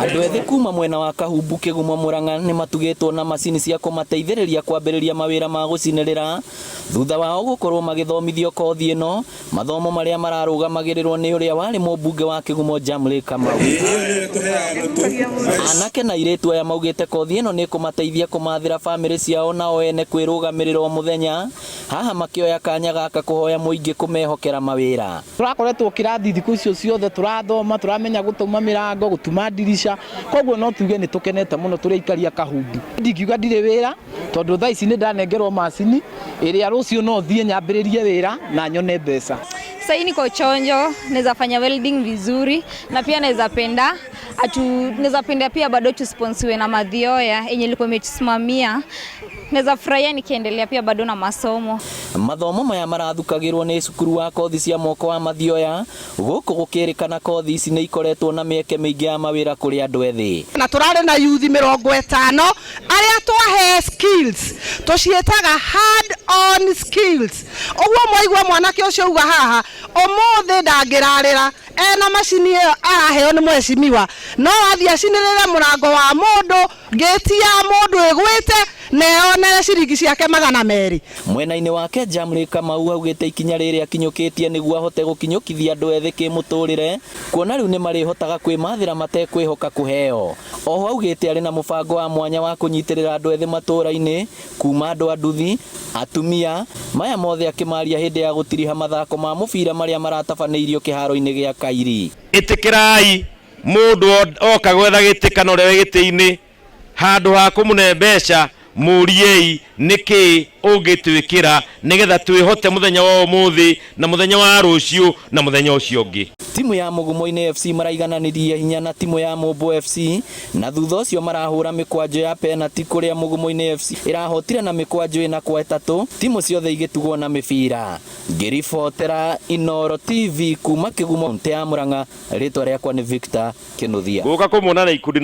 Andũ ethĩ kuma mwena wa Kahumbu Kĩgumo Murang'a nĩ matugĩtwo na macini cia kũmateithĩrĩria kwambĩrĩria mawĩra ma gũcinĩrĩra thutha wao gũkorwo magĩthomithio kothi ĩno, mathomo marĩa mararũgamagĩrĩrwo nĩ ũrĩa warĩ mũmbunge wa Kĩgumo Jamley Kamau. Anake na airĩtu aya maugĩte kothi ĩno nĩ ĩkũmateithia kũmathĩra bamĩrĩ ciao nao ene kwĩrũgamĩrĩra o mũthenya, haha makĩoya kanya gaka kũhoya mũingĩ kũmehokera mawĩra. Tũrakoretwo kĩrathi thikũ icio ciothe, tũrathoma, tũramenya gũtuma mĩrango, gũtuma ndirica, koguo no tuge nĩ tũkenete mũno tũrĩ aikari a Kahumbu. Ndingiuga ndirĩ wĩra tondũ thaa ici nĩ ndanengerwo macini ĩrĩa rũciũ no thiĩ nyambĩrĩrie wĩra na nyone mbeca. Sahii niko chonjo, naweza fanya welding vizuri na pia naweza penda atu naweza penda pia bado tusponsiwe na Mathioya yenye ilikuwa imetusimamia. Naweza furahia nikiendelea pia bado na masomo. Mathomo maya marathukagĩrwo nĩ cukuru wa kothi cia moko wa Mathioya, gũkũ gũkĩrĩkana kothi ici nĩ ikoretwo na mĩeke mĩingĩ ya mawĩra kũrĩ andũ ethĩ. Na tũrarĩ na yuthi 50 arĩa twahe skills, tũciĩtaga hand on skills. Ũguo mwaigua mwanake ũcio uga haha ũmũthĩ ndangĩrarĩra ena macini ĩyo araheo nĩ mheshimiwa, no athiĩ acinĩrĩre mũrango wa mũndũ, ngĩti ya mũndũ ĩgwĩte, na eyonere ciringi ciake 200. Mwena-inĩ wake Jamley Kamau augĩte ikinya rĩrĩ akinyũkĩtie nĩguo ahote gũkinyũkithia andũ ethĩ kĩmũtũrĩre, kuona rĩu nĩ marĩhotaga kwĩmathĩra matekwĩhoka kũheo. Oho augĩte arĩ na mũbango wa mwanya wa kũnyitĩrĩra andũ ethĩ matũũra-inĩ, kuma andũ a nduthi, atumia, maya mothe akĩmaria hĩndĩ ya gũtiriha mathako ma mũbira marĩa maratabanĩirio kĩharo-inĩ gĩa Kairi. Ĩtĩkĩrai mũndũ oka gwetha gĩtĩ kana ũrĩa wĩ gĩtĩ-inĩ, handũ ha kũmũne mbeca, mũriei nĩkĩ ũngĩtwĩkĩra nĩgetha twĩhote mũthenya wa ũmũthĩ na mũthenya wa rũciũ na mũthenya ũcio ũngĩ. Timu ya Mugumo-inĩ FC maraigananirie hinya na timu ya Mũmbũ FC, na thutha ũcio marahũra mĩkwanjo ya penalty kũrĩa Mugumo-inĩ FC ĩrahotire na mĩkwanjo 4-3, timu ciothe igĩtugwo na mĩbira. Ngĩribotera Inooro TV kuma Kĩgumo ya Murang'a, rĩtwa rĩakwa nĩ Victor Kĩnuthia. Gũka kũmuona na ikundi.